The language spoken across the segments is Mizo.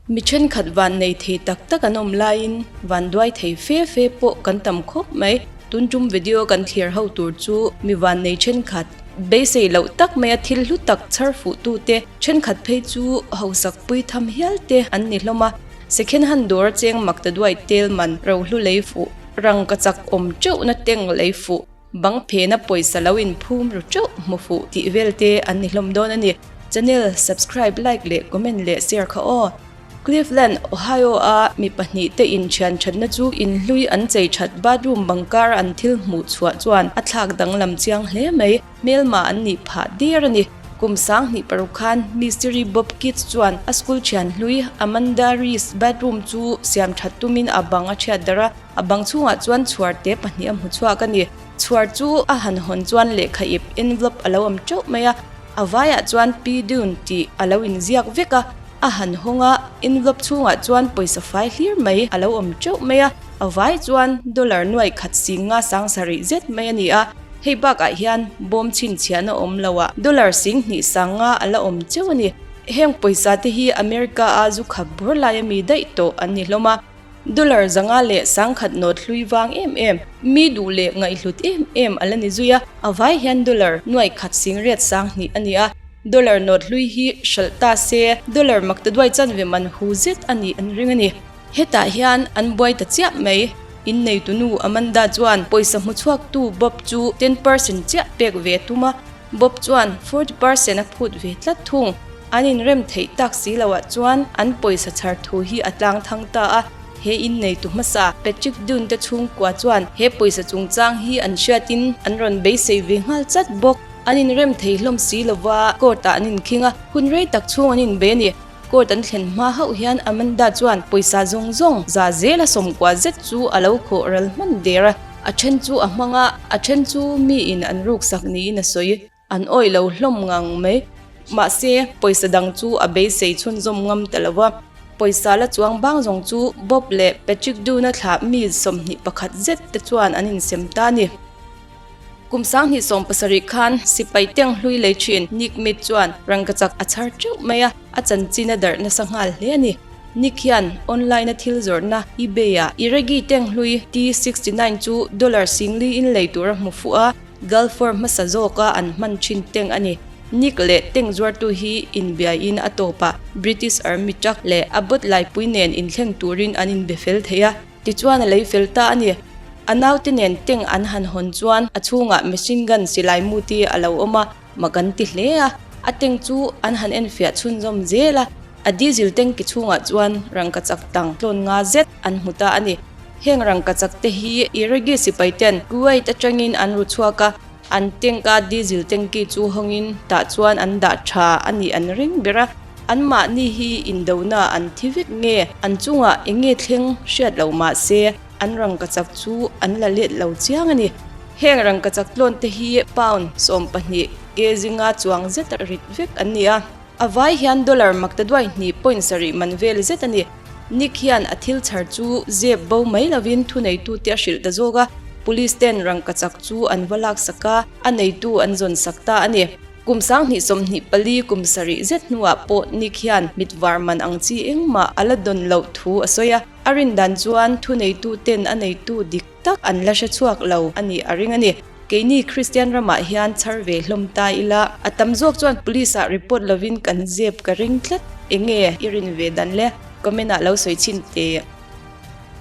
Mi thenkhat van nei thei tak tak an awm laiin van duai thei fe fe pawh kan tam khawp mai. Tun tum video kan thlir ho tur chu mi van nei thenkhat beisei loh tak maia thil hlu tak chhar fuh tute thenkhat phei chu hausak pui tham hial te an ni hlawm a. Second hand dawr a cheng mak ta duai tel man rohlu lei fuh, rangka chak awm teuhna teng lei fuh, Bang phena pawisa lo inphum ru teuh hmu fuh tih vel te an ni hlawm dawn a ni. Channel subscribe, like leh comment leh share kha aw. Cleveland, Ohio a mi pahnih te inthian thatna chu inhlui an chei that bathroom bang kar an thil hmuh chhuah chuan a thlak danglam chiang hle mai. Hmelma an nih phah der a ni. Kum 2006 khan Mistiri Bob Kitts chuan a school thian hlui Amanda Reese bathroom chu siam that tumin a bang a thiat darh a. A bang chhungah chuan chhuar te pahnih a hmu chhuak a ni. Chhuar chu a han hawn chuan lehkha ip envelope a lo awm teuh mai a, a vaiah chuan Pi Dune tih a lo inziak vek a, a han hawng a, envelope chhungah chuan pawisa fai hlir mai a lo awm teuh mai a, a vai chuan dollar nuai khat sing nga sang sarih zet mai a ni a, hei bakah hian bawm chhinchhiahna awm lo ah dollar sing hnih sang nga a la awm teuh a ni. Heng pawisa te hi America a zu khap bur lai ami daih tawh an ni hlawm a. Dollar zanga leh sangkhat nawt hlui vang em em, mi duh leh ngaihhlut em em a la ni zui a, a vai hian dollar nuaih khat singriat sang hnih a ni a, dollar nawt hlui hi hralh ta se dollar maktaduai chanve man hu zet a nih an ring a ni. Hetah hian an buai ta chiah mai. Inneitunu Amanda chuan pawisa hmuchhuaktu Bob chu 10% chiah pek ve a tum a, Bob chuan 40% a phut ve tlat thung. An inrem theih tak si loah chuan an pawisa chhar thu hi a tlang thang ta a, he inneitu hmasa Patrick Dunn te chhungkua chuan he pawisa chungchang hi an hriatin an rawn beisei ve nghal chat bawk. An inrem thei hlawm si lova court ah an inkhing a, hun rei tak chhung an inbe a ni. Court an thlen hma hauh hian Amanda chuan pawisa zawng zawng za zela sawmkua zet chu a lo khawh ral hman der a, a then chu a hmang a, a then chu miin an ruksak niin a sawi. An awih lo hlawm ngang mai. Mahse, pawisa dang chu a beisei chhunzawm ngam ta lo va. Pawisa la chuang bang zawng chu Bob leh Patrick Dune-a thlah mi 21 zet te chuan an insem ta a ni. Kum 2017 khan sipai teng hlui lei thin Nick Mead chuan rangkachak a chhar teuh mai a, a chanchin a darh nasa nghal hle a ni. Nick hian online-a thil zawrhna eBay-ah Iregi teng hlui T69 chu dollar singli in lei tur a hmu fuh a, Gulf War hmasa zawka an hman thin teng a ni. Nick leh teng zuartu hi inbiaiin a tawpah British Army truck leh a bot laipui nen inthleng turin an inbe fel thei a, tichuan a lei fel ta a ni. A naute nen teng an han hawn chuan a chhungah machine gun silai muti a lo awm a, mak an ti hle a. A teng chu an han enfiah chhunzawm zel a, a diesel tanki chhungah chuan rangkachak tang tlawn nga zet an hmu ta a ni. Heng rangkachak te hi Iraqi sipai ten Kuwait atangin an ru chhuak a, an tank a diesel tanki chu hawngin tah chuan an dah tha a nih an ring ber a, anmahni hi indona an thi vek nge an chungah eng nge thleng hriat lo mah se an rangkachak chu an la let lo chiang a ni. Heng rangkachak tlawn te hi pound 12 kg nga chuang zet rit vek an ni a. A vai hian dollar maktaduai hnih point sarih man vel zet a ni. Nick hian a thil chhar chu zep bo mai lovin thuneitute a hrilh ta zawk a, police ten rangkachak chu an va laksak a, a neitu an zawn sak ta a ni. Kum 2024 kum sarih zet hnuah pawh Nick hian mit var man ang chi engmah a la dawn loh thu a sawi a, a rin dan chuan thuneitu ten a neitu dik tak an la hre chhuak lo a nih a ring a ni. Keini Kristian ramah hian chhar ve hlawm ta ila, a tam zawk chuan police ah report lovin kan zep ka ring tlat. Enge i rin ve dan le? Comment ah lo sawi chhin teh.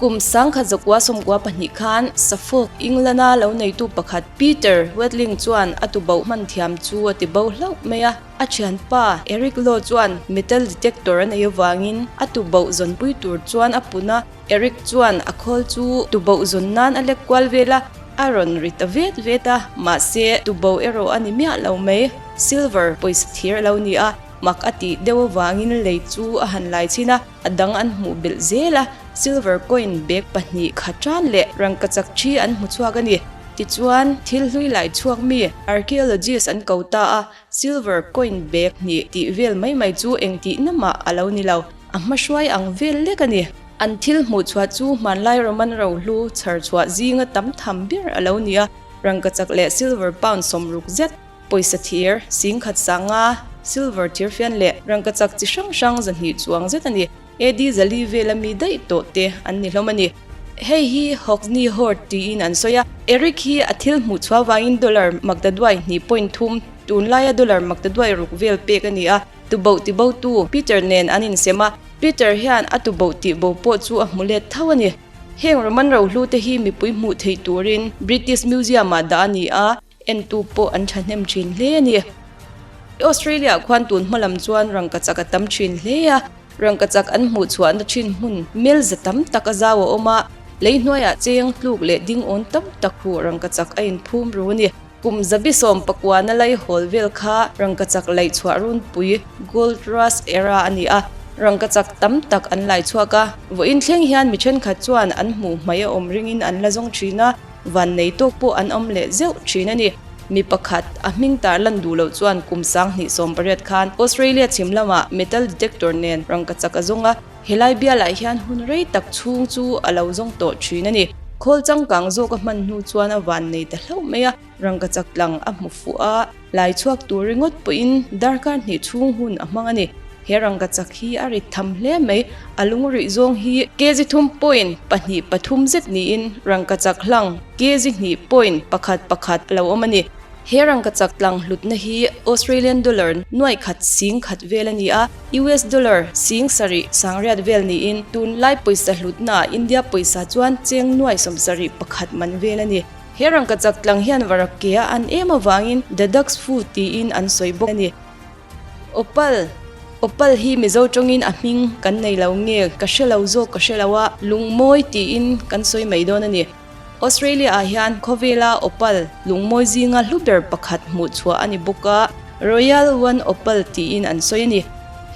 Kum 1992 khan Suffolk, England a lo neitu pakhat Peter Wedling chuan a tuboh hman thiam chu a ti bo hlauh mai a. A thianpa Eric Law chuan metal detector a nei avangin a tuboh zawnpui tur chuan a pun a. Eric chuan a khawl chu tuboh zawn nan a lek kual vel a, a rawn ri ta vet vet a, mahse tuboh erawh a ni miah lo mai. Silver pawisa thir a lo ni a, mak a tih deuh avangin lei chu a han lai chhin a, a dang an hmuh belh zel a, silver coin bag pahnih kha tan leh rangkachak thi an hmu chhuak a ni. Tichuan, thil hlui lai chhuak mi archaeologist an ko ta a, silver coin bag hnih tih vel mai mai chu engtihna mah a lo ni lo. A hmahruai ang vel lek a ni. An thil hmuh chhuah chu hmanlai Roman rohlu chhar chhuah zinga tam tham ber a lo ni a, rangkachak leh silver pound 60 zet, pawisa thir, 10,500, silver thirfian leh rangkachak chi hrang hrang 200 chuang zet a ni. AD 400 vela mi daih tawh te an ni hlawm a ni. Hei hi Hoxne Hoard tiin an sawi a. Eric hi a thil hmuh chhuah vangin dollar maktaduai hnih point thum, tunlaia dollar maktaduai ruk vel pek a ni a. Tuboh tibotu Peter nen an insem a, Peter hian a tuboh tihbo pawh chu a hmu let tho a ni. Heng Roman rohlu te hi mipui hmuh theih turin British Museum-ah dah a ni a, entu pawh an thahnem thin hle a ni. Australia-ah khuan tun hma lam chuan rangkachak a tam thin hle a, rangkachak an hmuh chhuahna thin hmun mel za tam tak a zau a awm a, lei hnuaiah cheng tluk leh dingawn tam tak huh rangkachak a inphum ru a ni. Kum zabi sawm pakuana lai hawl vel kha rangkachak laih chhuah runpui, Gold Rush Era, a ni a, rangkachak tam tak an lai chhuak a. Vawiin thleng hian mi thenkhat chuan an hmuh hmai a awm ringin an la zawng thin a, vannei tawk pawh an awm leh zeuh thin a ni. Mi pakhat, a hming tar lan duh loh chuan kum 2018 khan Australia chhim lamah metal detector nen rangkachak a zawng a, Helai bialah hian hun rei tak chhung chu a lo zawng tawh thin a ni. Khawl changkang zawk a hman hnu chuan a van nei ta hlauh mai a, rangkachak tlang a hmu fuh a, lai chhuak tur ringawt pawhin darkar hnih chhung hun a hmang a ni. He rangkachak hi a rit tham hle mai, a lung rih zawng hi kg thum point 2 3 zet niin rangkachak hlang kg hnih point pakhat pakhat a lo awm a ni. He rangkachak tlang hlutna hi Australian dollar nuaih khat sing khat vel a ni a, US dollar 7000 sangriat vel niin tunlai pawisa hlutnaah India pawisa chuan cheng nuaih 71 man vel a ni. He rangkachak tlang hian varak ke a an em avangin The Duck's Foot tiin an sawi bawk a ni. Opal Opal hi Mizo tawngin a hming kan nei lo nge ka hre lo zawk ka hre lo a, lungmawi tiin kan sawi mai dawn a ni. Australia ah hian khawvela opal lungmawi zinga hlu ber pakhat hmuh chhuah a ni bawk a, Royal One Opal tiin an sawi a ni.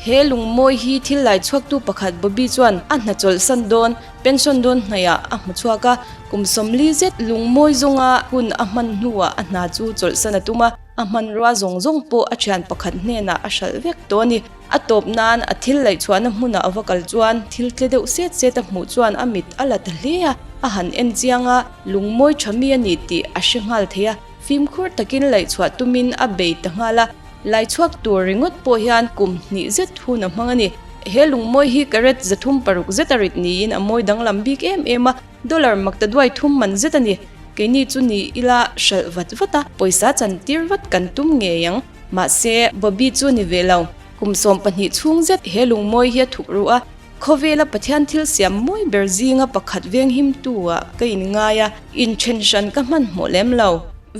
He lungmawi hi thil lai chhuaktu pakhat Bobby chuan a hna chawlhsan dawn, pension dawn hnaihah a hmu chhuak a, kum 40 zet lungmawi zawnga hun a hman hnuah a hna chu chawlhsan a tum a, a hmanrua zawng zawng pawh a thian pakhat hnenah a hralh vek tawh a ni. A tawp nan a thil laih chhuahna hmunah a va kal chuan thil tle deuh set set a hmuh chuan a mit a la ta hle a, a han en chiang a, lungmawi tha mi a ni tih a hre nghal thei a, fimkhur takin laih chhuah tumin a bei ta nghal a, lai chhuak tur ringawt pawh hian kum hnih zet hun a hmang a ni. He lungmawi hi carat 306 zet a rit niin a mawi danglam bik em em a, dollar makta duai thum man zet a ni. Keini chu ni ila hralh vat vat a, pawisa chantir vat kan tum ngei ang. Mahse, Bobby chu ni ve lo. Kum 12 chhung zet he lungmawi hi a thuk ru a, khawvela Pathian thil siam mawi ber zinga pakhat venghimtu-ah ka inngai a, inthen hran ka hmanhmawh lem lo.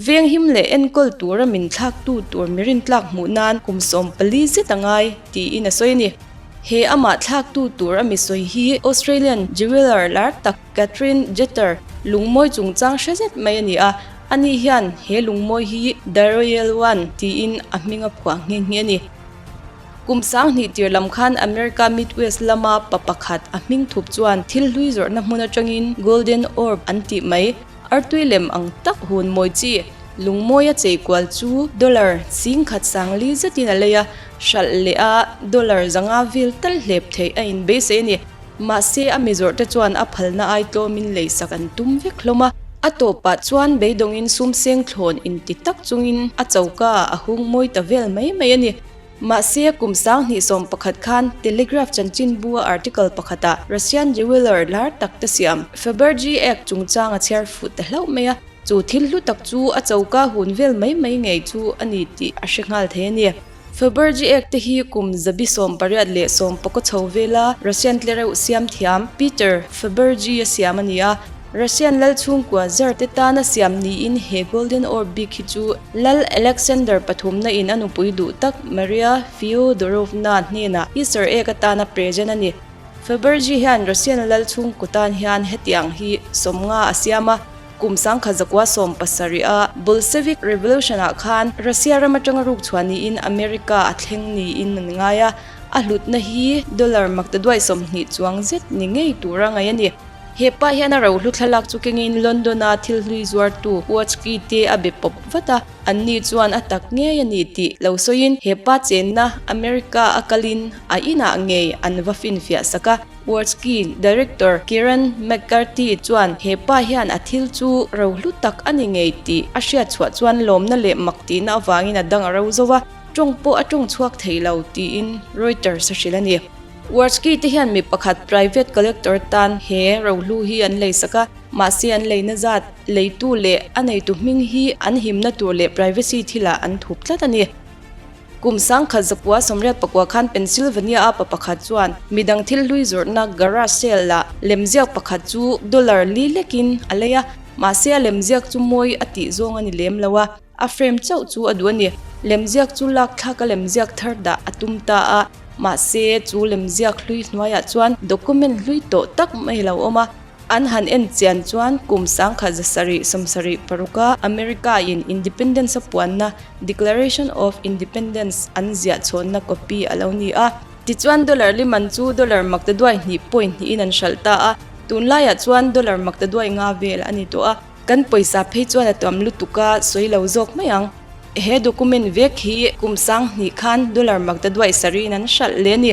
Venghim leh enkawl tura min thlaktu tur mi rintlak hmuh nan kum 14 zet a ngai, tiin a sawi a ni. He amah thlaktu tur a mi sawi hi Australian jeweller lar tak Catherine Jeter lungmawi chungchang hre zet mai a ni a, ani hian he lungmawi hi The Royal One tiin a hming a phuah nghe nghe a ni. Kum 2000 tir lam khan America Midwest lama pa pakhat a hming thup chuan thil hlui zawrhna hmun atangin Golden Orb an tih mai, artui lem ang tak hun mawi chi lungmawi a chei kual chu dollar 10,040 zetin a lei a, hralh leh a dollar 500 vel tal hlep theih a inbeisei a ni. Mahse, a mi zawrhte chuan a phalna ai tlawmin leisak an tum vek hlawm a. A tawpah chuan beidawngin sum seng thlawn inti tak chungin a choka ah a hung mawi ta vel mai mai a ni. Mahse, kum 2011 khan Telegraph chanchinbu a article pakhatah Russian jeweller lar tak te siam Faberge egg chungchang a chhiar fuh ta hlauh mai a, chu thil hlu tak chu a choka hun vel mai mai ngei chu a ni tih a hre nghal thei a ni. Faberge egg te hi kum 18 leh 19 chho vela Russian tlereuh siam thiam Peter Faberge a siam a ni a. Russian lal chhungkua zar te tana siam niin he Golden Orb bik hi chu Lal Alexander pathumna in a nupui duh tak Maria Fyodorovna hnenah Easter egg atana present a ni. Faberge hian Russian lal chhungkaw tan hian hetiang hi 50 a siam a. Kum 1970 a Bolshevik Revolution ah khan Russia ram atanga ruk chhuah niin America a thleng niin an ngai a, a hlutna hi dollar maktaduai 20 chuang zet ni ngei tura ngaih a ni. He pa hian a rohlu thlalak chu kengin London a thil hlui zuartu Watchkey te a be pawp vat a, anni chuan a tak ngei a ni tih lo sawiin he pa chenna America a kalin a inah ngei an va finfiah sak a. Warski Director Kieran McCarthy chuan he pa hian a thil chu rohlu tak a ni ngei tih a hriat chhuah chuan lawmna leh mak tihna avangin a dang a ro zo a, tawng pawh a tawng chhuak thei lo tiin Reuters a hrilh a ni. Warski te hian mi pakhat private collector tan he rohlu hi an leisak a, mahse an leina zat leitu leh a neitu hming hi an himna tur leh privacy thilah an thup tlat a ni. Kum sangkhat zakua sawmriat pakua khan Pennsylvania a pa pakhat chuan midang thil hlui zawrhna garage sale ah lemziak pakhat chu dollar li lekin a lei a, mahse a lemziak chu mawi a tih zawng a ni lem lo a. A frame chauh chu a duh a ni. Lemziak chu lak thlak a lemziak thar dah a tum ta a, mahse chu lemziak hlui hnuaiah chuan document hlui tawh tak mai a lo awm a. An han en chian chuan kum sangkhat zasarih sawmsarih paruka America in Independence a puanna Declaration of Independence an ziah chhawnna copy a lo ni a. Tichuan dollar liman chu dollar maktaduai hnih point hnihin an hralh ta a, tunlaiah chuan dollar maktaduai nga vel a ni tawh a. Kan pawisa phei chuan a tuam lutuk a sawi lo zawk mai ang. He document vek hi kum sang hnih khan dollar makta duaih sarih in an hralh leh a ni.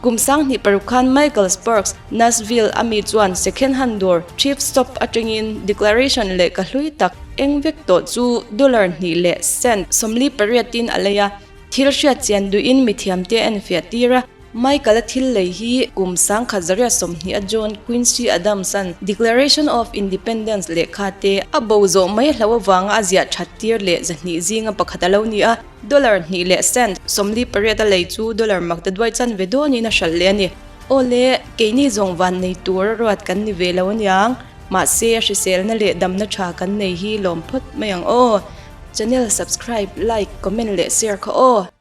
Kum sang hnih paruk khan Michael Sparks, Nashville a mi chuan second hand dawr thrift shop atangin declaration lehkha hlui tak eng vek tawh chu dollar hnih leh cent 48 in a lei a. Thil hriat chian duhin mithiamte a enfiah tir a. Michael-a thil lei hi kum sangkhat zariat 20 a John Quincy Adams-a'n Declaration of Independence lehkha te a bo zawh mai hlo avanga a ziah that tir leh zahnih zinga pakhat a lo ni a, dollar hnih leh cent 48 a lei chu dollar makta duai chanve dawnin a hralh leh a ni. Aw le, keini zawng van nei tur a ruat kan ni ve lo aniang, mahse a hriselna leh damna tha kan nei hi lawm phawt mai ang aw. Channel subscribe, like, comment leh share kha aw.